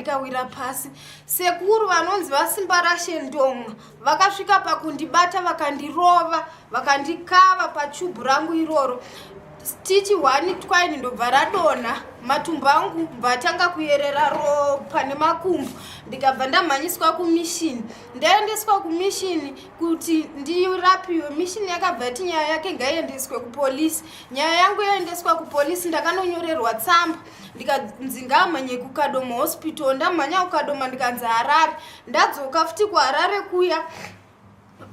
ndikawira pasi. Sekuru vanonzi vaSimbarashe Ndomwa vakasvika pakundibata vakandirova vakandikava pachubhu rangu iroro. Stitch one twine ndobva radonha matumbu angu bva atanga kuyerera ropa nemakumbo ndikabva ndamhanyiswa kumishini. Ndaendeswa kumishini kuti ndirapiwe. Mishini yakabva yati nyaya yake ngaiendeswe kupolisi. Nyaya yangu yaendeswa kupolisi, ndakanonyorerwa tsamba ndikanzi ngaamhanye kuKadoma Hospital. Ndamhanya kuKadoma ndikanzi Harare. Ndadzoka futi kuHarare kuya,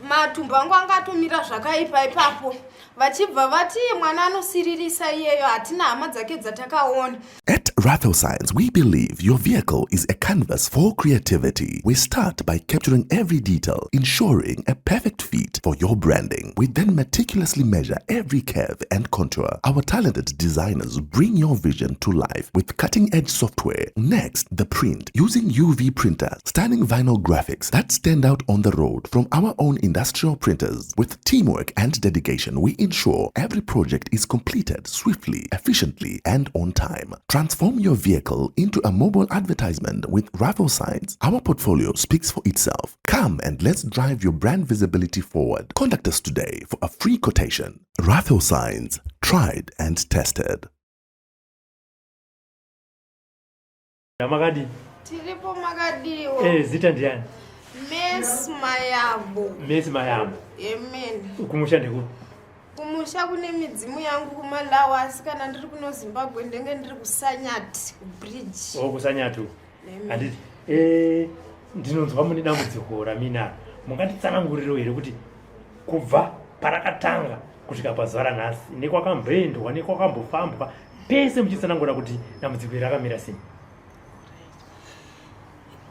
matumbu angu anga atomira zvakaipa ipapo, vachibva vati mwana anosiririsa iyeyo, hatina hama dzake dzatakaona. At Raffle Signs, we believe your vehicle is a canvas for creativity. We start by capturing every detail, ensuring a perfect fit for your branding. We then meticulously measure every curve and contour. Our talented designers bring your vision to life with cutting-edge software. Next, the print, using UV printers, stunning vinyl graphics that stand out on the road from our own industrial printers. With teamwork and dedication, we ensure every project is completed swiftly, efficiently, and on time. Transform your vehicle into a mobile advertisement with Raffle Signs. Our portfolio speaks for itself. Come and let's drive your brand visibility forward. Contact us today for a free quotation. Raffle Signs, tried and tested. Makadii? Tiripo, makadiwo? Zita ndiani? Mes Mayabo. Mesi Mayambo. Amen. Kumusha ndekupi? Kumusha kune midzimu yangu kuMalawi, asi kana ndiri kuno Zimbabwe ndenge ndiri kuSanyati, kubridge. O, kuSanyati uku. Amen. Handiti ndinonzwa mune dambudziko raminaro. Mungatitsanangurirewo here kuti kubva parakatanga kusvika pazuva ranhasi, nekwakamboendwa nekwakambofambwa pese, muchitsanangura kuti dambudziko iri rakamira sei?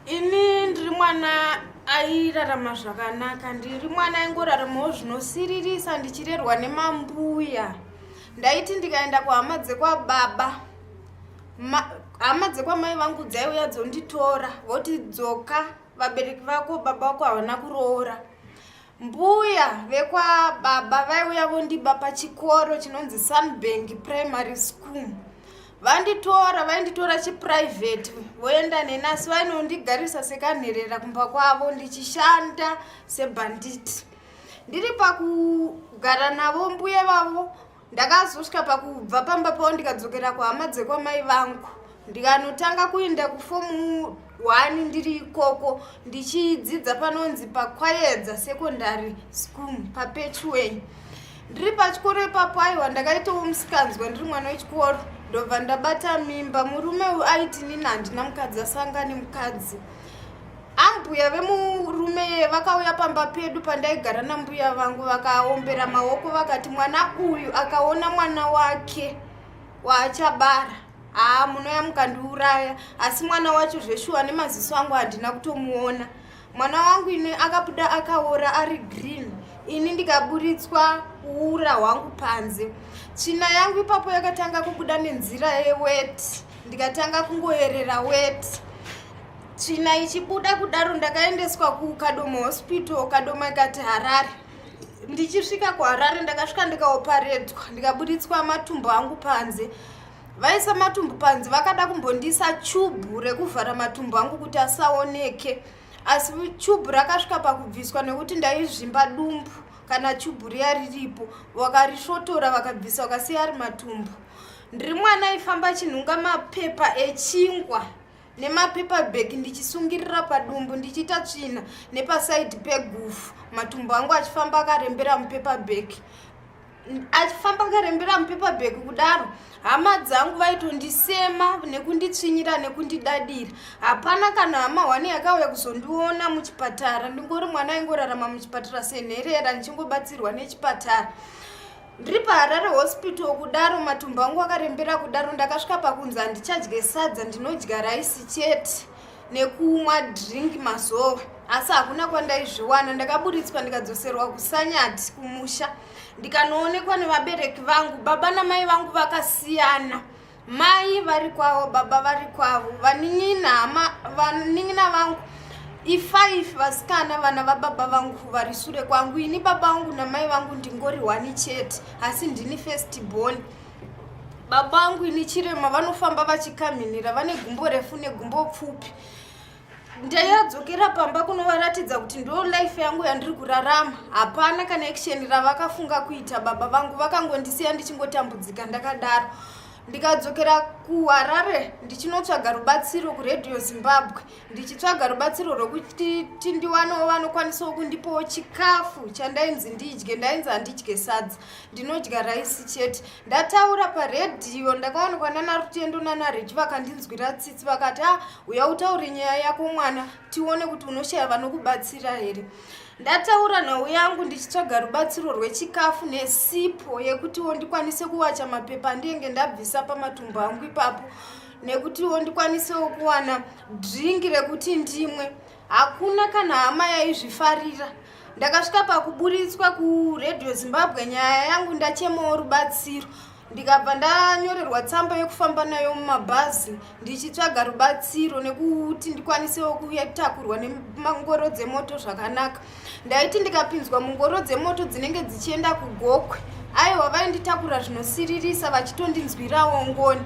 Ini ndiri mwana airarama zvakanaka. Ndiri mwana aingoraramawo zvinosiririsa, ndichirerwa nemambuya. Ndaiti ndikaenda kuhama dzekwababa, hama dzekwamai vangu dzaiuya dzonditora, voti dzoka, vabereki vako, baba vako havana kuroora. Mbuya vekwababa vaiuya vondiba pachikoro chinonzi Sunbank Primary School. Vanditora, vainditora chiprivate, voenda neni, asi vainondigarisa sekanherera kumba kwavo, ndichishanda sebhanditi. Ndiri pakugara navo mbuya vavo, ndakazosvika pakubva pamba pavo, ndikadzokera kuhama dzekwamai vangu, ndikanotanga kuenda kufomu 1. Ndiri ikoko ndichidzidza panonzi paKwayedza Secondary School paPetchway. Ndiri pachikoro ipapo, aiwa, ndakaitawo musikanzwa ndiri mwana wechikoro, ndobva ndabata mimba. Murume uyu aiti nini handina mukadzi, asangane mukadzi. Ambuya vemurume vakauya pamba pedu pandaigara nambuya vangu, vakaombera maoko, vakati mwana uyu akaona mwana wake waachabara, haa, munoya mukandiuraya. Asi mwana wacho zveshuwa nemaziso angu handina kutomuona. Mwana wangu ini akabuda akaora, ari green, ini ndikaburitswa ura hwangu panze. Tsvina yangu ipapo yakatanga kubuda nenzira yeweti, ndikatanga kungoerera weti, tsvina ichibuda kudaro. Ndakaendeswa kuKadoma Hospital. Kadoma ikati Harare. Ndichisvika kuHarare, ndakasvika ndikaoparetwa, ndikaburitswa matumbu angu panze. Vaisa matumbu panze, vakada kumbondiisa chubhu rekuvhara matumbu angu kuti asaoneke, asi chubhu rakasvika pakubviswa nekuti ndaizvimba dumbu. Kana chubhu riya riripo, vakarisvotora, vakabvisa, vakasiya ari matumbu. Ndiri mwana aifamba achinhunga mapepa echingwa nemapepa bag, ndichisungirira padumbu, ndichiita tsvina nepasaidhi pegufu, matumbu angu achifamba akarembera mupepa bag, achifamba akarembera mupepa bag kudaro. Hama dzangu vaitondisema nekunditsvinyira nekundidadira. Hapana kana hama hwani yakauya kuzondiona muchipatara. Ndingori mwana aingorarama muchipatara senherera, ndichingobatsirwa nechipatara. Ndiri paHarare Hospital kudaro, matumbu angu akarembera kudaro, ndakasvika pakunzi handichadye sadza, ndinodya raisi chete nekumwa drink mazowe, asi hakuna kwandaizviwana. Ndakaburitswa, ndikadzoserwa kuSanyati kumusha, ndikanoonekwa nevabereki vangu. Baba namai vangu vakasiyana, mai vari kwavo, baba vari kwavo. Vanin'ina, hama, vanin'ina vangu i5, vasikana, vana vababa vangu vari sure kwangu. Ini baba vangu namai vangu ndingori one chete, asi ndini first born. Baba vangu ini chirema vanofamba vachikamhinira, vane gumbo refu negumbo pfupi. Ndayadzokera pamba kunovaratidza kuti ndo life yangu yandiri kurarama. Hapana kana action ravakafunga kuita baba vangu, vakangondisiya ndichingotambudzika ndakadaro. Ndikadzokera kuHarare ndichinotsvaga rubatsiro kuRadio Zimbabwe, ndichitsvaga rubatsiro rwekuti tindiwanewo vanokwanisawo kundipawo chikafu chandainzi ndidye. Ndainzi handidye sadza, ndinodya raisi chete. Ndataura paredhiyo ndakaonekwa nana Rutendo nana Reji, vakandinzwira tsitsi vakati, a uya utaure nyaya yako mwana, tione kuti unoshaya vanokubatsira here. Ndataura nhau yangu ndichitsvaga rubatsiro rwechikafu nesipo yekutiwo ndikwanise kuwacha mapepa andinenge ndabvisa pamatumbu angu ipapo, nekutiwo ndikwanisewo kuwana dringi rekuti ndimwe. Hakuna kana hama yaizvifarira. Ndakasvika pakuburitswa kuRadio Zimbabwe nyaya yangu, ndachemawo rubatsiro, ndikabva ndanyorerwa tsamba yekufamba nayo mumabhazi ndichitsvaga rubatsiro nekuti ndikwanisewo kutakurwa nemangoro dzemoto zvakanaka. Ndaiti ndikapinzwa mungoro dzemoto dzinenge dzichienda kuGokwe, aiwa, vainditakura zvinosiririsa vachitondinzwirawo ngoni.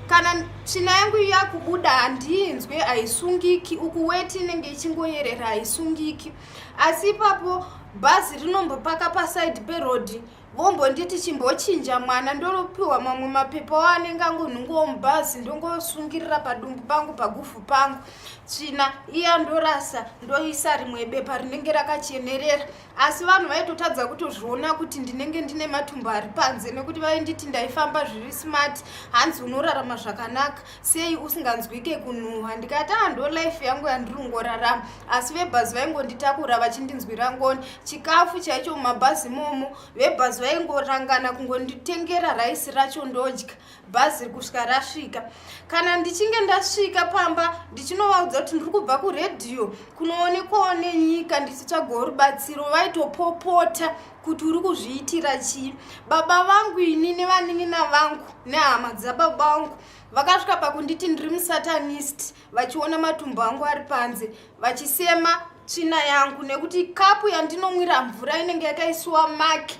Kana tsvina yangu yakubuda handiinzwe, haisungiki, uku weti inenge ichingoyerera, haisungiki. Asi ipapo bhazi rinombopaka pasaidi perodhi, vombonditi chimbochinja mwana, ndoropiwa mamwe mapepa anenge angonhunguwo mubhazi, ndongosungirira padumbu pangu, paguvhu pangu. Tsvina iya ndorasa, ndoisa rimwe bepa rinenge rakachenerera. Asi vanhu vaitotadza kutozviona kuti ndinenge ndine matumbu ari panze, nekuti vainditi ndaifamba zviri smart, hanzi unorarama zvakanaka sei usinganzwike kunhuhwa. Ndikati, ah, ndo life yangu yandiri kungorarama. Asi vebhazi vaingonditakura vachindinzwira ngoni. Chikafu chaicho mumabhazi imomo vebhazi vaingorangana kungonditengera raisi racho, ndodya bhazi kusvika rasvika. Kana ndichinge ndasvika pamba ndichinovaudza kuti ndiri kubva kuredhiyo kunoonekwawo nenyika ndichitsvagawo rubatsiro, vaitopopota kuti uri kuzviitira chii. Baba vangu ini nevanin'ina vangu nehama dzababa vangu vakasvika pakunditi ndiri musatanist, vachiona matumbu angu ari panze, vachisema tsvina yangu, nekuti kapu yandinomwira mvura inenge yakaisiwa maki,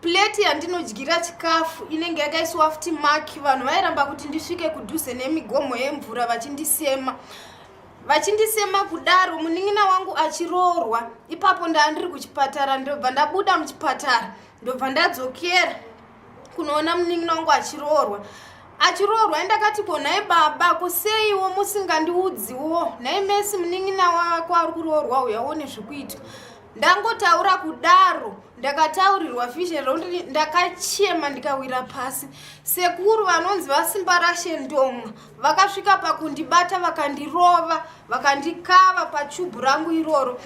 pleti yandinodyira chikafu inenge yakaisiwa futi maki. Vanhu vairamba kuti ndisvike kudhuze nemigomo yemvura, vachindisema, vachindisema kudaro. Munin'ina wangu achiroorwa ipapo, ndaa ndiri kuchipatara, ndobva ndabuda muchipatara, ndobva ndadzokera kunoona munin'ina wangu achiroorwa. Achiroorwa ndakati, ko nhai baba, kuseiwo musingandiudziwo nhai mesi munin'ina wako ari kuroorwa, uya uone zvekuitwa? Ndangotaura kudaro, ndakataurirwa vision rokuti ndakachema ndikawira pasi. Sekuru vanonzi vaSimba Rashe Ndomwa vakasvika pakundibata, vakandirova, vakandikava pachubhu rangu iroro,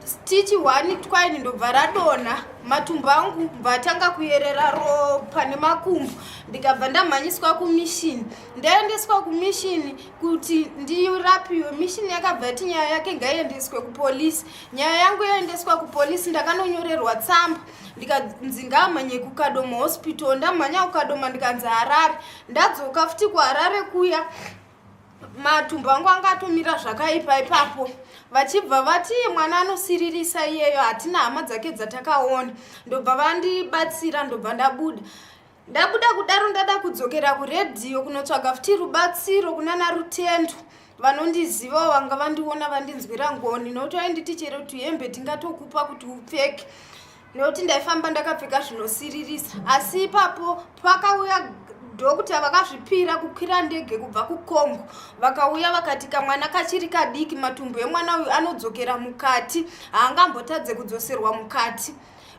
stitch one twine ndobva radonha. Matumbu angu bva atanga kuyerera ropa nemakumbo, ndikabva ndamhanyiswa kumishini. Ndaendeswa kumishini kuti ndirapiwe, mishini yakabva yati nyaya yake ngaiendeswe kupolisi. Nyaya yangu yaendeswa kupolisi, ndakanonyorerwa tsamba, ndikanzi ngamhanye kuKadoma Hospital. Ndamhanya kuKadoma, ndikanzi Harare. Ndadzoka futi kuHarare kuya, matumbu angu anga atomira zvakaipa ipapo, vachibva vati mwana anosiririsa iyeyo, hatina hama dzake dzatakaona. Ndobva vandibatsira, ndobva ndabuda. Ndabuda kudaro, ndada kudzokera kuredhiyo kunotsvaga futi rubatsiro kunana Rutendo vanondizivawo, vanga vandiona, vandinzwira ngoni, nokuti vainditi chero tuhembe tingatokupa kuti upfeke, nekuti ndaifamba ndakapfeka zvinosiririsa. Asi ipapo pakauya doctor vakazvipira kukwira ndege kubva kuCongo, vakauya vakati kamwana kachiri kadiki, matumbu emwana uyu anodzokera mukati, haangambotadze kudzoserwa mukati.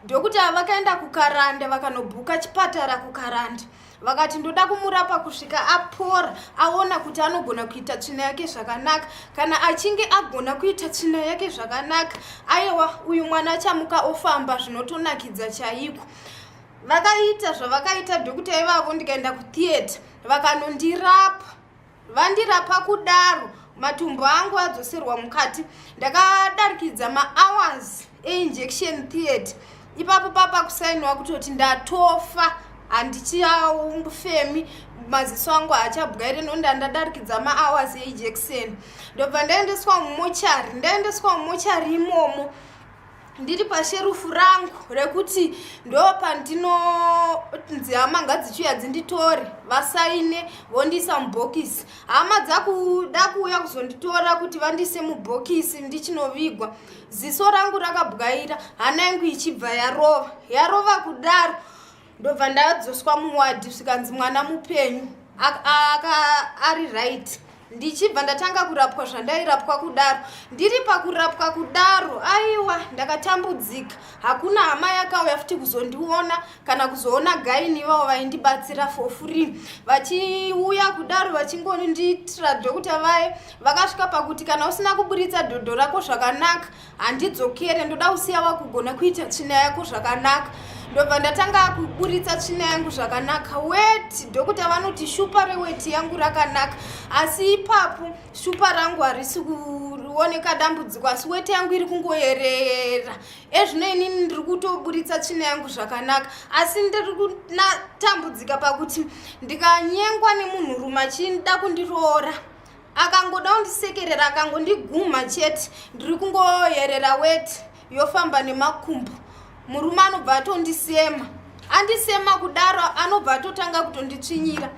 Doctor vakaenda kuKaranda, vakanobhuka chipatara kuKaranda, vakati ndoda kumurapa kusvika apora, aona kuti anogona kuita tsvina yake zvakanaka. Kana achinge agona kuita tsvina yake zvakanaka, aiwa, uyu mwana achamuka ofamba zvinotonakidza chaiko. Vakaita zvavakaita doctor ivavo, ndikaenda kutheatre, vakanondirapa. Vandirapa kudaro, matumbu angu adzoserwa mukati, ndakadarikidza mahours einjection theatre ipapo papa kusainwa kutoti ndatofa, handichiafemi, maziso angu haachabwaire, nonda ndadarikidza mahours einjection. Ndobva ndaendeswa mumochari. Ndaendeswa mumochari imomo. Ndiri pasherufu rangu rekuti ndopandinonzi hama ngadzichiuya dzinditore, vasaine vondiisa mubhokisi. Hama dzakuda kuuya kuzonditora kuti vandiise mubhokisi ndichinovigwa, ziso rangu rakabwaira, hana yangu ichibva yarova yarova kudaro. Ndobva ndadzoswa muwadhi, zvikanzi mwana mupenyu, ari right. Ndichibva ndatanga kurapwa zvandairapwa kudaro. Ndiri pakurapwa kudaro, aiwa, ndakatambudzika. Hakuna hama yakauya futi kuzondiona kana kuzoona gynae vavo vaindibatsira for free vachiuya kudaro vachingondiitira. Dhokota vaye vakasvika pakuti kana usina kuburitsa dhodho rako zvakanaka, handidzokere, ndoda kusiya wakugona kuita tsvina yako zvakanaka. Ndobva ndatanga kuburitsa tsvina yangu zvakanaka. Weti, dhokota vanoti shupa reweti yangu rakanaka, asi ipapo shupa rangu harisi kuoneka dambudziko, asi weti yangu iri kungoyerera. Ezvino inini ndiri kutoburitsa tsvina yangu zvakanaka, asi ndiri kutambudzika pakuti ndikanyengwa nemunhurume achida kundiroora, akangoda kundisekerera, akangondigumha chete, ndiri kungoyerera weti yofamba nemakumbo. Murume anobva atondisema. Andisema kudaro, anobva atotanga kutonditsvinyira.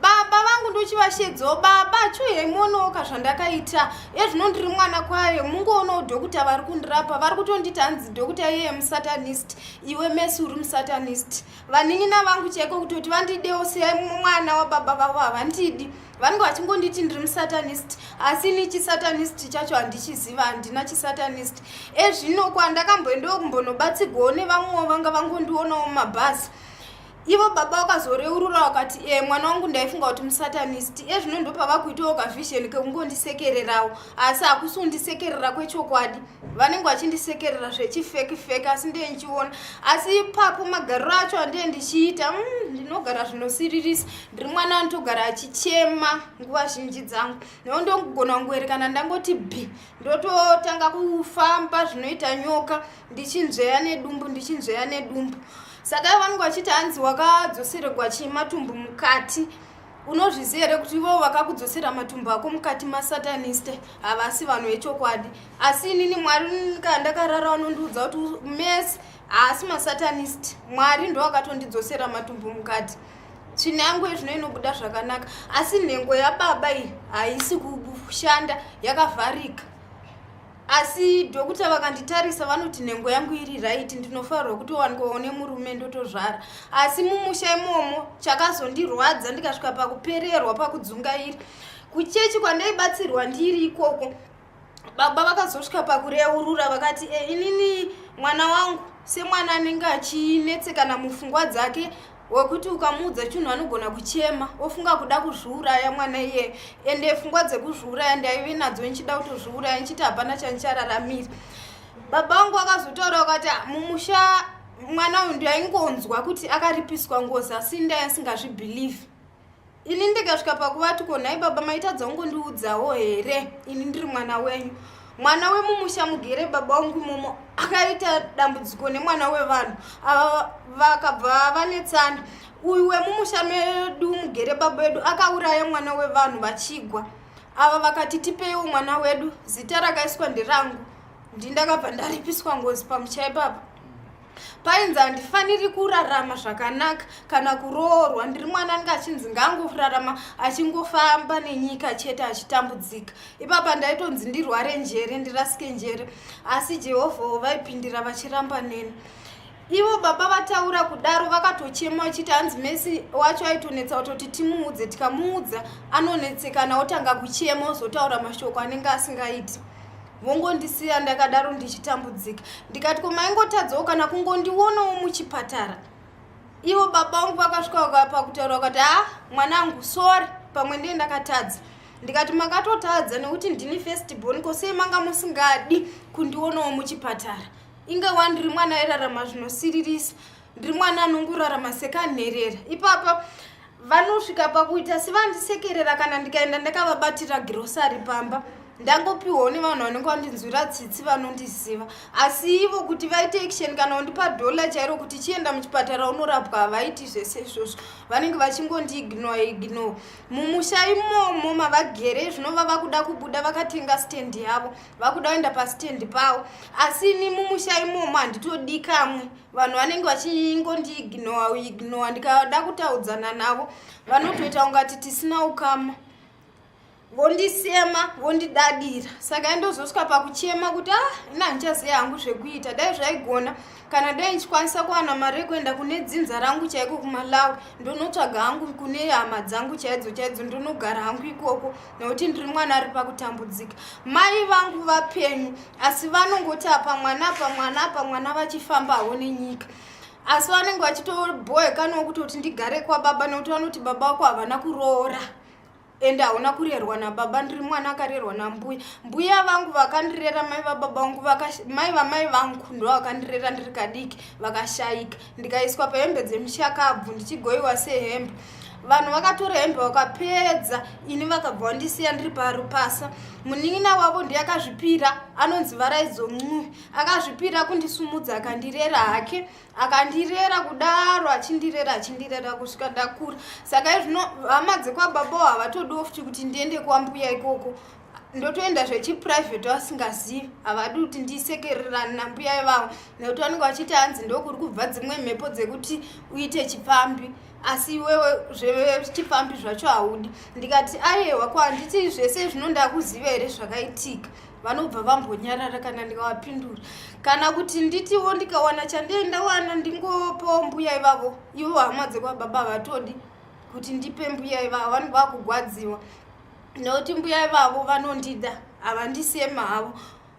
Baba vangu ndochivashedzawo, "Baba, chiuyai muonewoka zvandakaita. Ezvino ndiri mwana kwayo, mungoonawo dhokota vari kundirapa vari kutonditi hanzi dhokota iyeye musatanist. Iwe Mesi uri musatanist." Vanin'ina vangu chaiko kutoti vandidewo siyai mwana wababa vavo, havandidi. Vanenge vachingonditi ndiri musatanist, asi ini chisatanist chacho handichiziva, handina chisatanist. Ezvino kwandakamboendawo kumbonobatsigwawo nevamwewo vanga vangondionawo mumabhazi, ivo baba vakazoreurura vakati, "E, mwana wangu ndaifunga kuti musatanist." Ezvino ndopavakuitawo kavision kekungondisekererawo, asi hakusi kundisekerera kwechokwadi. Vanenge vachindisekerera zvechifeki feki, asi ndiye ndichiona. Asi ipapo magariro acho andiye ndichiita, ndinogara zvinosiririsa. Ndiri mwana anotogara achichema nguva zhinji dzangu, neo ndogona kungoerekana ndangoti b, ndototanga kufamba zvinoita nyoka, ndichinzveya nedumbu, ndichinzveya nedumbu. Saka vanenge vachiti hanzi wakadzoseregwa chimatumbu mukati. Unozviziva here kuti ivovo vakakudzosera matumbu ako mukati masatanist, havasi vanhu vechokwadi? Asi inini Mwari kana ndakarara vanondiudza kuti Mesi haasi masatanist, Mwari ndo akatondidzosera matumbu mukati. Tsvina yangu yezvino inobuda zvakanaka, asi nhengo yababa iyi haisi kushanda, yakavharika. Asi dhokota vakanditarisa vanoti nhengo yangu iri right, ndinofanirwa kutowanikwawo nemurume ndotozvara. Asi mumusha imomo chakazondirwadza, ndikasvika pakupererwa, pakudzungaira, kuchechi kwandaibatsirwa ndiri ikoko, baba vakazosvika pakureurura vakati, "E, inini mwana wangu semwana anenge achinetsekana mupfungwa dzake, wekuti ukamuudza chinhu anogona kuchema ofunga kuda kuzviuraya mwana iyeye." Ende pfungwa dzekuzviuraya ndaive nadzo, ndichida kutozviuraya, ndichiti hapana chandichararamira. Baba vangu vakazotaura vakati, "Ah, mumusha mwana uyu ndaingonzwa kuti akaripiswa ngozi, asi ndai asingazvibhilivhi." Ini ndikasvika pakuvati, "Ko nhai baba, maitadza kungondiudzawo here ini ndiri mwana wenyu?" Mwana wemumusha mugere baba vangu imomo akaita dambudziko nemwana wevanhu ava, vakabva vanetsana. Uyu wemumusha medu mugere baba vedu akauraya mwana wevanhu vachigwa. Ava vakati, "Tipeiwo mwana wedu." Zita rakaiswa nderangu, ndindakabva ndaripiswa ngozi pamusha ipapa. Painzi handifaniri kurarama zvakanaka kana kuroorwa. Ndiri mwana anenge achinzi ngaangorarama achingofamba nenyika chete achitambudzika. Ipapa ndaitonzi ndirware njere, ndirasike njere, asi Jehovhawo vaipindira vachiramba neni. Ivo baba vataura kudaro vakatochema vachiti hanzi Mesi wacho aitonetsa kutoti timuudze, tikamuudza anonetsekana otanga kuchema, ozotaura mashoko anenge asingaiti. Vongondisiya ndakadaro ndichitambudzika. Ndikati, "Ko maingotadzawo kana kungondionawo muchipatara?" Ivo baba vangu vakasvika pakutaura vakati, "Ha, mwanangu, sorry, pamwe ndiye ndakatadza." Ndikati, "Makatotadza nekuti ndini first born. Ko sei manga musingadi kundionawo muchipatara? Inga wandiri mwana airarama zvinosiririsa, ndiri mwana anongorarama sekanherera." Ipapa vanosvika pakuita sevandisekerera kana ndikaenda ndakavabatira girosari pamba. Ndangopiwawo nevanhu vanenge vandinzwira tsitsi vanondiziva, asi ivo kuti vaite action kana kundipa dhola chairo kuti chienda muchipatara unorapwa, havaiti zvese izvozvo. Vanenge vachingondiignore ignore mumusha imomo mavagere. Zvinova vakuda kubuda, vakatenga stendi yavo, vakuda kuenda pastendi pavo, asi ini mumusha imomo handitodi kamwe. Vanhu vanenge vachingondiignore ignore. Ndikada kutaudzana navo vanotoita ungati tisina ukama, vondisema, vondidadira. Saka indozosvika pakuchema kuti ah, ina handichaziva hangu zvekuita. Dai zvaigona, kana dai ndichikwanisa kuwana mari yekuenda kune dzinza rangu chaiko kuMalawi, ndonotsvaga hangu kune hama dzangu chaidzo chaidzo, ndonogara hangu ikoko, nekuti ndiri mwana ari pakutambudzika. Mai vangu vapenyu, asi vanongoti apa mwana, apa mwana, apa mwana, vachifambawo nenyika, asi vanenge vachitobhoekanawo kutoti ndigare kwababa, nekuti vanoti baba vako havana kuroora ende hauna kurerwa nababa. Ndiri mwana akarerwa nambuya. Mbuya vangu vakandirera, mai vababa vangu, mai vamai vangu ndo vakandirera ndiri kadiki. Vakashayika, ndikaiswa pahembe dzemushakabvu ndichigoiwa sehembe. Vanhu vakatora hembe vakapedza, ini vakabva vandisiya ndiri parupasa. Munin'ina wavo ndiye akazvipira, anonzi Varaidzo Ncuve, akazvipira kundisumudza, akandirera hake. Akandirera kudaro, achindirera, achindirera kusvika ndakura. Saka izvino hama dzekwababawo havatodiwo futi kuti ndiende kwambuya ikoko. Ndotoenda zvechiprivate vasingazivi. Havadi kuti ndisekererani nambuya ivavo, nekuti vanenge vachiti hanzi ndokuri kubva dzimwe mhepo dzekuti uite chipfambi, asi iwewe zvechipfambi zvacho haudi. Ndikati aiwa, ko handiti zvese zvino ndakuziva here zvakaitika? Vanobva vambonyarara kana ndikavapindura, kana kuti nditiwo ndikawana chandee ndawana ndingopawo mbuya ivavo. Ivo hama dzekwababa vatodi kuti ndipe mbuya ivavo, vanenge vakugwadziwa, nekuti mbuya ivavo vanondida, havandisema havo,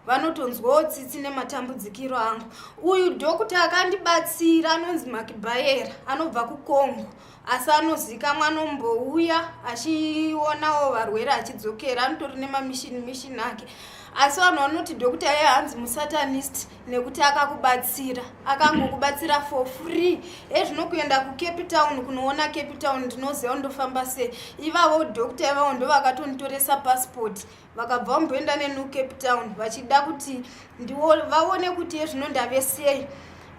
vanotonzwawo tsitsi nematambudzikiro angu. Uyu doctor akandibatsira anonzi Makibayera, anobva kuCongo, asi anozikamwa, anombouya achionawo varwere achidzokera. Anotori nemamishini mishini ake, asi vanhu vanoti doctor iye hanzi musatanist, nekuti akakubatsira, akangokubatsira for free. Ezvino kuenda kuCape Town, kunoona Cape Town, ndinoziva ndofamba sei. Ivavo doctor ivavo ndo vakatonditoresa passport, vakabva vamboenda neni kuCape Town vachida kuti vaone kuti ezvino ndave sei.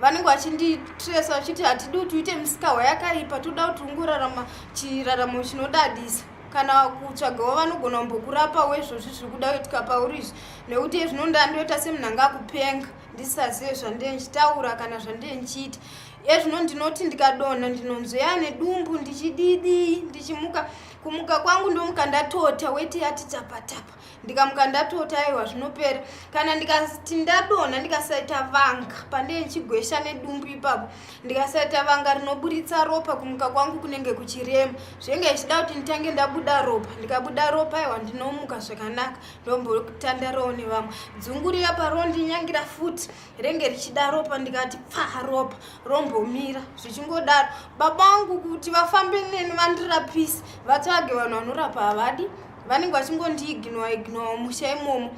Vanenge vachinditresa vachiti hatidi kuti uite musikawa yakaipa, toda kuti ungorarama chiraramo chinodadisa, kana kutsvagawo vanogona kumbokurapawo izvozvi zviri kuda kuitika pauri izvi, nekuti ezvino ndandoita semunhu anga akupenga, ndisazive zvandee ndichitaura kana zvandee ndichiita. Ezvino ndinoti ndikadonha ndinonzweya nedumbu, ndichididii, ndichimuka, kumuka kwangu ndomuka ndatota, weti yati tapatapa. Ndikamuka ndatota, aiwa, zvinopera. Kana ndikati ndadonha, ndikasaita vanga pandee ndichigwesha nedumbu ipapo, ndikasaita vanga rinoburitsa ropa, kumuka kwangu kunenge kuchirema, zvinenge zvichida kuti nditange ndabuda ropa. Ndikabuda ropa, aiwa, ndinomuka zvakanaka, ndombotandarawo nevamwe. Dzungu riya parondinyangira futi renge richida ropa, ndikati pfa, ropa rombomira, zvichingodaro. Baba vangu kuti vafambe neni vandirapise, vatsvage vanhu vanorapa, havadi. Vanenge vachingondiignore ignore musha imomo.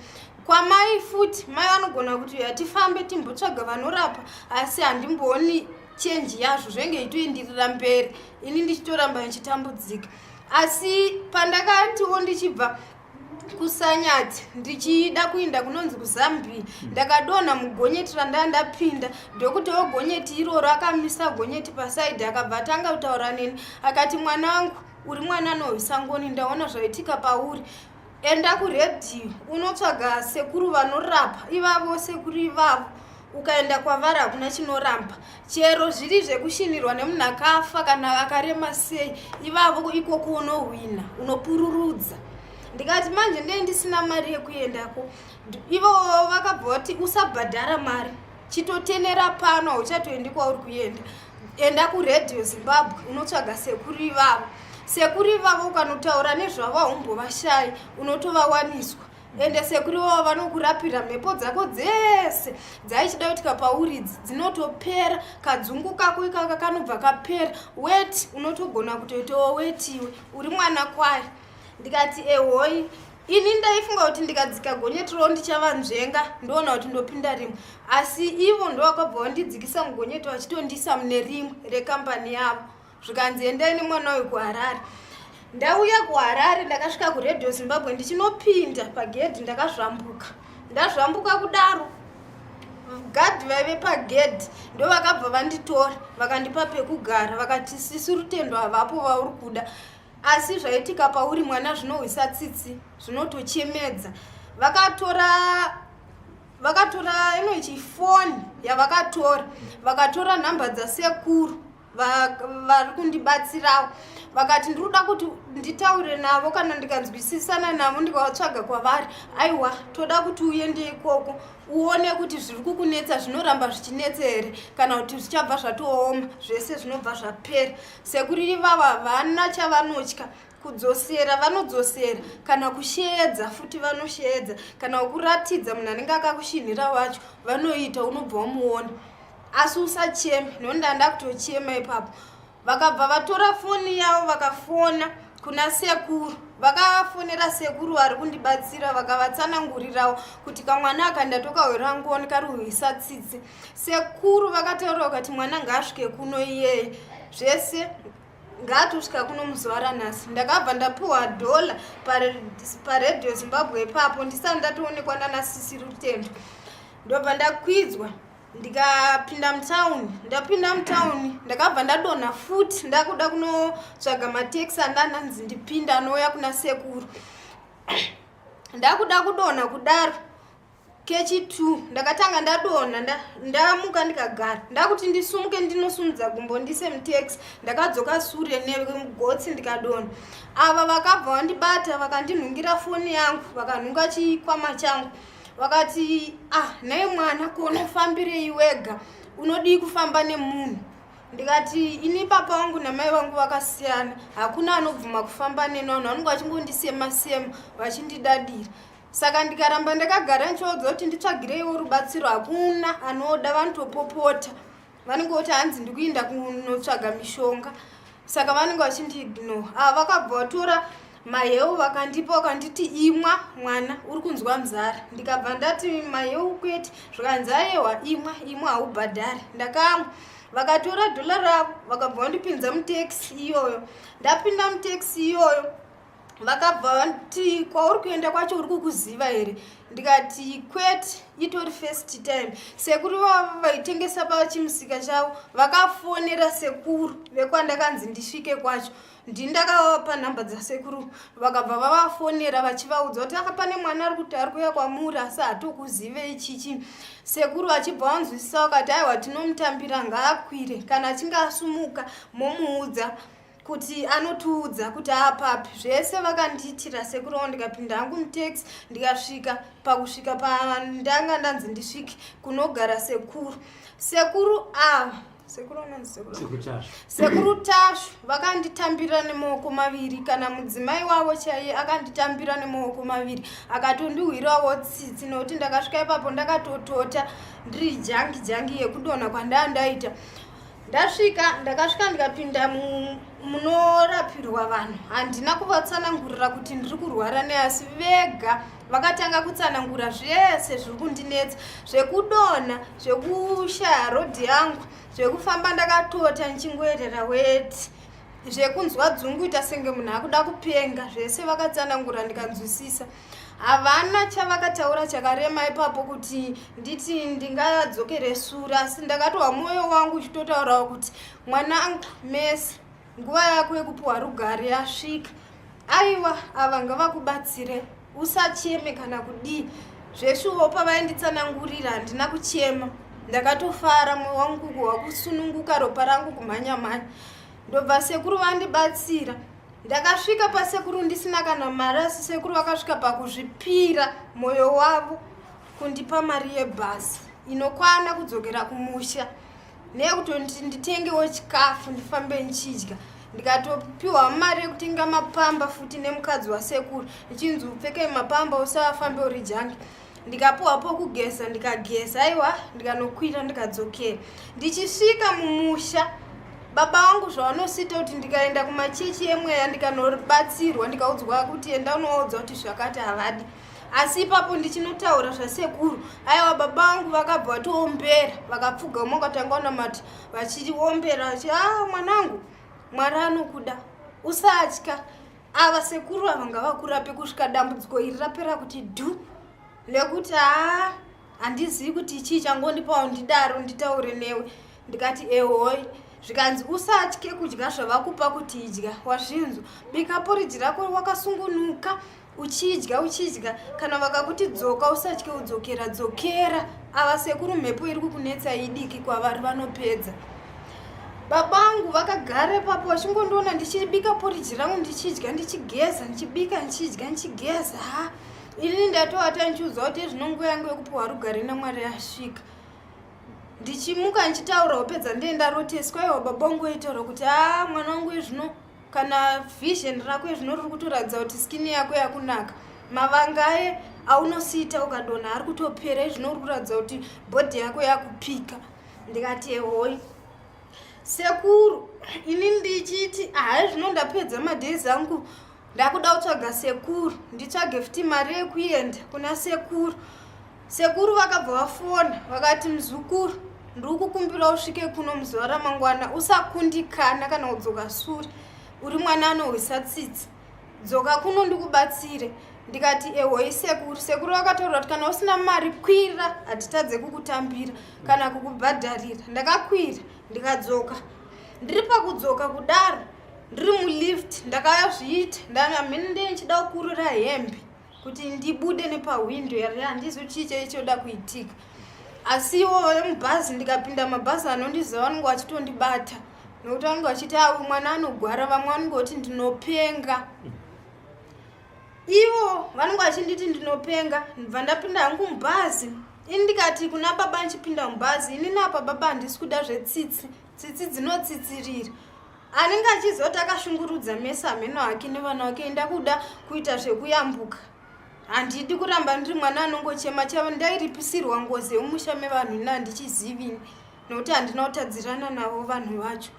Kwamai futi, mai vanogona kuti yatifambe timbotsvaga vanorapa, asi handimbooni change yazvo, zvenge itoendirira mberi, ini ndichitoramba ndichitambudzika. Asi pandakatiwo ndichibva kuSanyati ndichida kuinda kunonzi kuZambia, ndakadonha mugonyeti randaa ndapinda. Doctor wegonyeti iroro akamisa gonyeti paside, akabva atanga kutaura neni, akati, "Mwana wangu, uri mwana anohwisa ngoni, ndaona zvaitika pauri. Enda kuredhiyo unotsvaga sekuru vanorapa ivavo. Sekuru ivavo ukaenda kwavari hakuna chinoramba, chero zviri zvekushinirwa nemunhu akafa kana akarema sei, ivavo ikoko unohwina, unopururudza." Ndikati manje ndee ndisina mari yekuendako. Ivo vakabva vati, "Usabhadhara mari, chitotenera pano, hauchatoendi kwauri kuenda. Enda kuRedhiyo Zimbabwe unotsvaga sekuru ivavo. Sekuru ivavo ukanotaura nezvavo haumbovashayi, unotovawaniswa. Ende sekuru ivavo vanokurapira mhepo dzako dzese dzaichida kuitika pauri idzi, dzinotopera. Kadzungu kako ikaka kanobva kapera. Weti unotogona kutoitawo wetiwe uri mwana kwayo." Ndikati ehoi. Ini ndaifunga kuti ndikadzika gonyeti ro ndichavanzvenga, ndoona kuti ndopinda rimwe, asi ivo ndo vakabva vandidzikisa mugonyeti, vachitondisa mune rimwe rekambani yavo, zvikanzi endai nemwana uyu kuHarare. Ndauya kuHarare, ndakasvika kuRadio Zimbabwe, ndichinopinda pagedhi ndakazvambuka. Ndazvambuka kudaro, gadhi vaive pagedhi ndo vakabva vanditora, vakandipa pekugara, vakati sisi Rutendo havapo vauri kuda, asi zvaitika pauri mwana zvinohwisa tsitsi, zvinotochemedza. Vakatora vakatora inoichi foni yavakatora, vakatora nhamba dzasekuru vari kundibatsirawo, vakati ndiri kuda kuti nditaure navo, kana ndikanzwisisana navo ndikavatsvaga kwavari, aiwa toda kuti uende ikoko uone kuti zviri kukunetsa zvinoramba zvichinetsa here kana kuti zvichabva zvatooma, zvese zvinobva zvapera. Sekuru ivavo havana chavanotya, kudzosera vanodzosera, kana kusheedza futi vanosheedza, kana kukuratidza munhu anenge akakushinhira wacho vanoita, unobva wamuona, asi usacheme nokuti ndanda kutochema ipapo. Vakabva vatora foni yavo vakafona kuna sekuru, vakafonera sekuru vari kundibatsira, vakavatsanangurirawo kuti kamwana aka ndatokahwira ngoni kari kuhwisa tsitsi. Sekuru vakataura vakati mwana ngaasvike kuno iyeye, zvese ngaatosvika kuno muzuva ranhasi. Ndakabva ndapiwa dhola paRadio Zimbabwe ipapo ndisati ndatoonekwa nanasisi Rutendo. Ndobva ndakwidzwa ndikapinda mutauni. Ndapinda mutauni ndakabva ndadonha futi, ndakuda kunotsvaga matekisi andandanzi ndipinda anouya kuna sekuru. Ndakuda kudonha kudaro kechi 2 ndakatanga ndadonha, ndamuka ndikagara, ndakuti ndisumuke ndinosumudza gumbo ndise mutaxi, ndakadzoka sure nemugotsi ndikadonha. Ava vakabva vandibata, vakandinhungira foni yangu, vakanhunga chikwama changu, vakati ah, nhai mwana, ko unofambirei wega, unodii kufamba nemunhu? Ndikati ini papa vangu namai vangu vakasiyana, hakuna anobvuma kufamba neni, vanhu vanenge vachingondisema sema vachindidadira, saka ndikaramba ndakagara ndichivaudza kuti nditsvagireiwo rubatsiro, hakuna anoda, vanotopopota, vanenge voti hanzi ndikuinda kunotsvaga mishonga, saka vanenge vachindiignore. Ava vakabva vatora maheu vakandipa, vakanditi imwa mwana, uri kunzwa nzara. Ndikabva ndati maheu kwete, zvikanzi ayewa, imwa imwa, haubhadhari. Ndakamwa, vakatora dhola ravo, vakabva vandipinza mutekisi iyoyo. Ndapinda mutekisi iyoyo vakabva vati kwauri kuenda kwacho uri kukuziva here? Ndikati kwete, itori first time. Sekuru vavo vaitengesa pachimusika chavo vakafonera sekuru vekwandakanzi ndisvike kwacho, ndini ndakavapa nhamba dzasekuru, vakabva vavafonera vachivaudza kuti aka pane mwana ari kuti ari kuuya kwamuri asi hatokuzivei chichi. Sekuru vachibva vanzwisisa vakati aiwa, tinomutambira, ngaakwire, kana achinge asumuka momuudza kuti anotiudza kuti apapi. Zvese vakandiitira sekuru vangu, ndikapinda hangu mutaxi, ndikasvika pakusvika pandanga ndanzi ndisvike kunogara sekuru. Sekuru ava, sekuru vanonzi sekuru sekuru Tashu, vakanditambira nemaoko maviri, kana mudzimai wavo chaiye akanditambira nemaoko maviri, akatondihwirawo tsitsi nokuti ndakasvika ipapo ndakatotota ndiri jangi jangi yekudonha kwandaa ndaita. Ndasvika, ndakasvika ndikapinda munorapirwa vanhu. Handina kuvatsanangurira kuti ndiri kurwara neasi, vega vakatanga kutsanangura zvese zviri kundinetsa, zvekudonha, zvekushaya rodhi yangu, zvekufamba ndakatota ndichingoerera weti, zvekunzwa dzungu ita senge munhu akuda kupenga, zvese vakatsanangura ndikanzwisisa. Havana chavakataura chakarema ipapo kuti nditi ndingadzokere sure, asi ndakatohwa mwoyo wangu uchitotaurawo kuti mwanangu Mesi, nguva yako yekupiwa rugare yasvika, aiwa ava ngavakubatsire, usacheme kana kudii. Zveshuwo pavainditsanangurira handina kuchema, ndakatofara, mwoyo wangu wakusununguka, ropa rangu kumhanya mhanya. Ndobva sekuru vandibatsira. Ndakasvika pasekuru ndisina kana mari, asi sekuru vakasvika pakuzvipira mwoyo wavo kundipa mari yebhasi inokwana kudzokera kumusha neyekutoti nditengewo chikafu ndifambe ndichidya. Ndikatopiwa mari yekutenga mapamba futi nemukadzi wasekuru, ndichinzi upfeke mapamba usafambe uri jangi. Ndikapiwa pokugeza, ndikageza, aiwa ndikanokwira ndikadzokera. Ndichisvika mumusha, baba vangu zvavanosiita kuti ndikaenda kumachechi emweya ndikanobatsirwa, ndikaudzwa kuti enda unovaudza kuti zvakati, havadi, asi ipapo ndichinotaura zvasekuru, aiwa baba vangu vakabva vatoombera, vakapfugama, vakatanga kunamata vachiombera vachi a ah, mwanangu, Mwari anokuda, usatya. Ava sekuru ava ngavakurape kusvika dambudziko iri rapera kuti dhu, nekuti haa, handizivi kuti chii changondipawo ndidaro nditaure newe. Ndikati ehoi. Zvikanzi usatye kudya zvavakupa kuti idya, wazvinzwa? Bika poriji rako wakasungunuka uchidya uchidya. Kana vakakuti dzoka, usatye udzokera, dzokera. Ava sekuru mhepo iri kukunetsa idiki kwavari, vanopedza. Babangu vakagara ipapo vachingondiona ndichibika poriji rangu ndichidya, ndichigeza, ndichibika, ndichidya, ndichigeza. Ha, inini ndatovata ndichiudzwa kuti zvino nguva yangu yekupiwa rugare naMwari yasvika. Ndichimuka ndichitaura hope dzandee ndaroteswa, iwa baba vangu vaitaura kuti a, mwana wangu, izvino kana vision rako izvino riri kutoratidza kuti skin yako yakunaka, mavanga aye aunosiita ukadonha ari kutopera, izvino uri kuratidza kuti body yako yakupika. Ndikati ehoi sekuru. Ini ndichiti hai, zvino ndapedza madays angu, ndakuda kutsvaga sekuru, nditsvage futi mari yekuenda kuna sekuru. Sekuru vakabva vafona vakati, muzukuru, ndiri kukumbira usvike kuno muzuva ramangwana, usakundikana kana kudzoka sure, uri mwana anohwisa tsitsi, dzoka kuno ndikubatsire. Ndikati ehoi sekuru. Sekuru vakataura kuti kana usina mari kwira, hatitadze kukutambira kana kukubhadharira. Ndakakwira ndikadzoka. Ndiri pakudzoka kudaro, ndiri mulift, ndakazviita ndamhene ndee ndichida kukurura hembe kuti ndibude nepahwindo yari, handizi chii chaichoda kuitika. Asiwo vemubhazi, ndikapinda mabhazi anondiziva vanenge vachitondibata nokuti vanenge vachiti awi mwana anogwara, vamwe vanenge voti ndinopenga, ivo vanenge vachinditi ndinopenga. Ndibva ndapinda hangu mubhazi ini, ndikati kuna baba ndichipinda mubhazi, ini napa baba handisi kuda zvetsitsi, tsitsi dzinotsitsirira anenge achiziva kuti akashungurudza mese hameno hake nevana vake. Ndakuda kuita zvekuyambuka, handidi kuramba ndiri mwana anongochema chavo. Ndairipisirwa ngozi yemumusha mevanhu ina handichizivini nokuti handina kutadzirana navo vanhu vacho.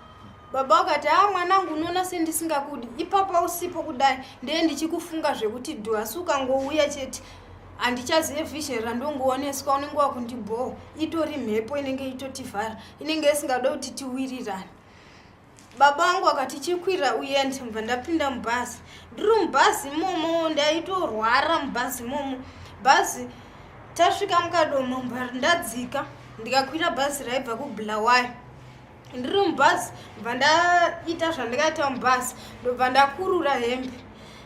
Baba vakati, ha, mwanangu, unoona sendisingakudi ipapo usipo kudai, ndee ndichikufunga zvekuti dhu, asi ukangouya chete handichazive vision randongooneswa, unenge wakundibhowa. Itori mhepo inenge itotivhara, inenge isingade kuti tiwirirane. Baba vangu vakati chikwira uende. Mbva ndapinda mubhazi. Ndiri mubhazi imomo ndaitorwara mubhazi imomo. Bhazi tasvika muKadoma, mbva ndadzika ndikakwira bhazi raibva kuBulawayo. Ndiri mubhazi mbva ndaita zvandikaita mubhazi, ndobva ndakurura hembe,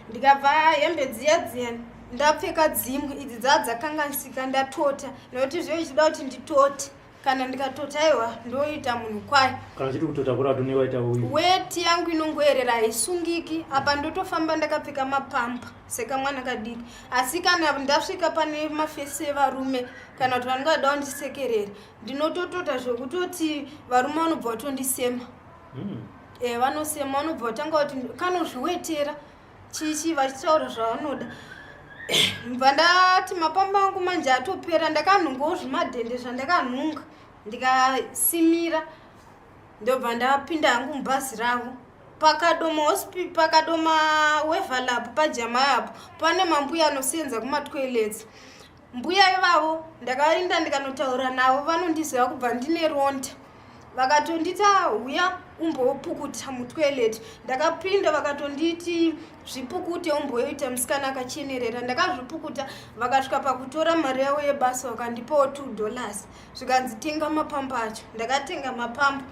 ndikabva hembe dziya dziya ndapfeka dzimwe idzi dzaa dzakanganisika, ndatota nekuti zvo ichida kuti nditote. Kana ndikatota, aiwa, ndoita munhu kwayo. Kana chiti kutota kuratu newaita uyu. Weti yangu inongoerera, haisungiki. Apa ndotofamba ndakapfeka mapampa sekamwana kadiki, asi kana ndasvika pane mafesi evarume kana kuti vanenge vada kundisekerera, ndinototota zvekutoti varume vanobva vatondisema. E, vanosema, vanobva vatanga kuti kanozviwetera chichi, vachitaura zvavanoda. Bva ndati mapamba angu manje atopera, ndakanhungawo zvimadhende zvandakanhunga ndikasimira, ndobva ndapinda hangu mubhazi ravo. PaKadoma, paKadoma Waverley, pajamai apo pane mambuya anosenza kumatoilets. Mbuya ivavo ndakaenda ndikanotaura navo, vanondiziva kubva ndine ronda. Vakatondita huya umbopukuta mutoilet. Ndakapinda, vakatonditi zvipukute umboita musikana akachenerera. Ndakazvipukuta, vakasvika pakutora mari yavo yebasa, vakandipawo $2, zvikanzi tenga mapamba acho. Ndakatenga mapamba,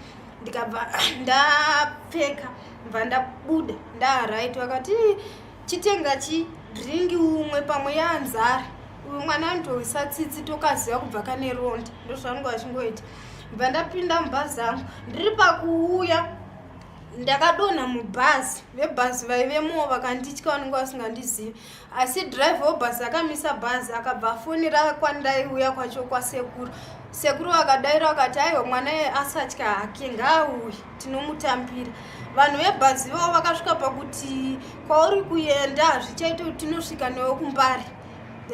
ndikabva ndapfeka, bva ndabuda ndaright. Vakati chitenga chi drink umwe, pamwe yanzara, uyu mwana anotoisa tsitsi, tokaziva kubva kane ronda, ndozvavanenge vachingoita. Bva ndapinda mubhazi angu. Ndiri pakuuya ndakadonha mubhazi. Vebhazi vaivemowo vakanditya, vanenge vasingandizivi, asi dhiraivha webhazi akamisa bhazi, akabva afonera kwandaiuya kwacho kwasekuru. Sekuru vakadaira vakati, aiwa, mwana iye asatya hake, ngaauye tinomutambira. Vanhu vebhazi vavo vakasvika pakuti kwauri kuenda hazvichaita kuti tinosvika newe kuMbare,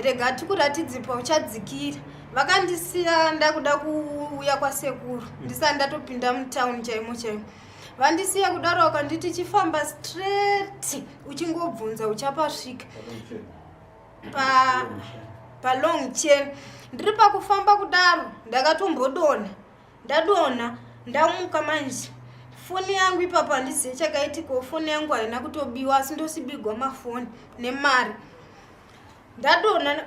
rega tikuratidze pauchadzikira. Vakandisiya ndakuda kuuya kwasekuru, ndisati ndatopinda mutauni chaimo chaimo. Vandisiya kudaro vakanditi chifamba straight, uchingobvunza uchapasvika palong chain. Ndiri pakufamba kudaro ndakatombodonha, ndadonha, ndamuka manje. Foni yangu ipapo handizive chakaitikawo, foni yangu haina kutobiwa asi ndosibigwa mafoni nemari. Ndadonha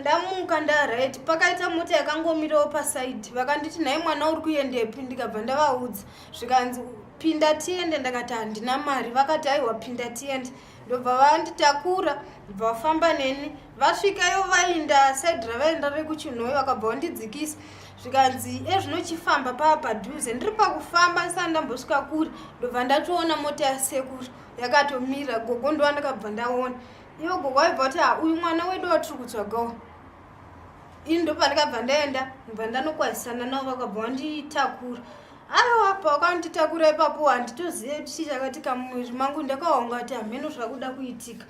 ndamuka ndaright, pakaita mota yakangomirawo pasaidi, vakanditi nhai mwana uri kuendepi? Ndikabva ndavaudza, zvikanzi pinda tiende. Ndakati handina mari, vakati aiwa pinda tiende. Ndobva vanditakura, ndobva vafamba neni, vasvikayo vainda saidi ravaenda rekuChinhoyi, vakabva vandidzikisa, zvikanzi ezvinochifamba paa padhuze. Ndiri pakufamba ndisati ndambosvika kure, ndobva ndatoona mota yasekuru yakatomira, gogo ndova ndakabva ndaona ivo gogo vaibva kuti ha uyu mwana wedu watiri kutsvagawo. Ini ndopandikabva ndaenda, ndobva ndanokwazisana navo, vakabva vanditakura. Aiwa, pawakanditakura ipapo handitozive chii chakaitika mumuviri mangu, ndakaonga kuti hameno zvakuda kuitika.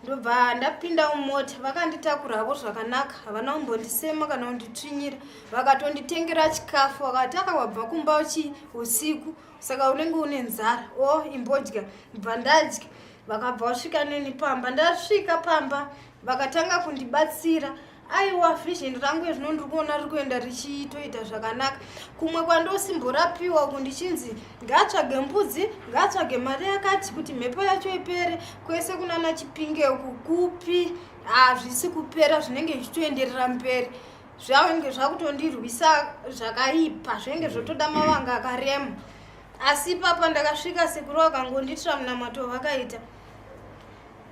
Ndobva ndapinda mumota, vakanditakura havo zvakanaka, havana kumbondisema kana kunditsvinyira, vakatonditengera chikafu, vakati akawabva kumba chi usiku saka unenge une nzara, o imbodya. Bva ndadya, vakabva vasvika neni pamba. Ndasvika pamba vakatanga kundibatsira. Aiwa, vision rangu ezvino ndiri kuona riri kuenda richitoita zvakanaka. Kumwe kwandosimborapiwa uku ndichinzi ngaatsvage mbudzi, ngaatsvage mari yakati kuti mhepo yacho ipere, kwese kunana Chipinge uku kupi, hazvisi kupera, zvinenge zvichitoenderera mberi, zvange zvakutondirwisa zvakaipa, zvinenge zvotoda mavanga akarema. Asi ipapa ndakasvika, sekuru vakangondiitira munamato vakaita,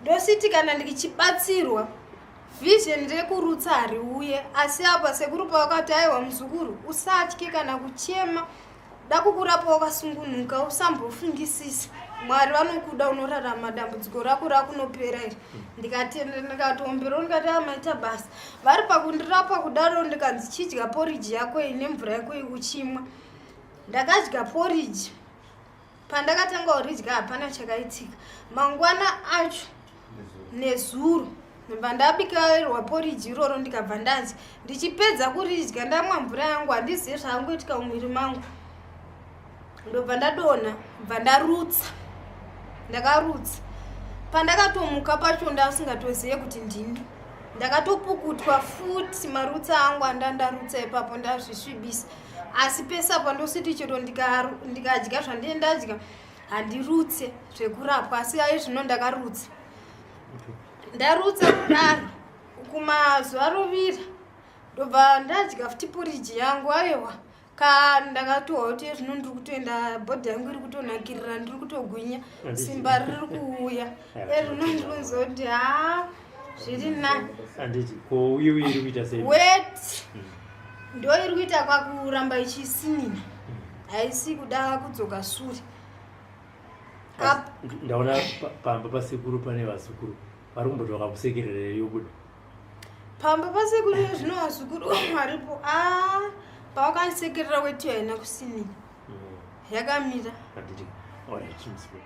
ndositi kana ndichibatsirwa vision rekurutsa hariuye. Asi apa sekuru pavakati aiwa muzukuru usatye kana kuchema, da kukurapa wakasungunuka, usambofungisisa, Mwari vanokuda, unorarama, dambudziko rako rakunopera iri. Ndikatenda, ndikatomberawo, ndikati amaita basa. Vari pakundirapa kudaro ndikanzi chidya poriji yako iyi nemvura yako iyi uchimwa. Ndakadya poriji, pandakatanga kuridya hapana chakaitika. Mangwana acho nezuro ndobva ndabikairwa poriji iroro, ndikabva ndadya. Ndichipedza kuridya ndamwa mvura yangu, handizive zvaangoitika mumwiri mangu, ndobva ndadonha, bva ndarutsa. Ndakarutsa, pandakatomuka pacho ndasingatozive kuti ndini, ndakatopukutwa futi marutsa angu andandarutsa ipapo, ndazvisvibisa. Asi pese apa ndositi chero ndikadya zvandine ndadya handirutse zvekurapwa, asi ai zvino ndakarutsa. Ndarutsa kudaro kumazuva rovira, ndobva ndadya futi poriji yangu. Aiwa ka, ndakatohwa kuti zvino ndiri kutoenda, body yangu iri kutonakirira, ndiri kutogwinya, simba riri kuuya. Ezvino ndiri kunzwa kuti ha zviri nani. Handiti ko uye uye iri kuita sei? Weti ndo iri kuita kwakuramba ichisinina, haisi kuda kudzoka sure. Ndaona pamba pasekuru pane vazukuru vari kumboti vakakusekerera yobuda. Pamba pasekuru zvino vazukuru varipo. A pavakandisekerera weti haina kusinina, yakamira. Handiti, alright, muzukuru.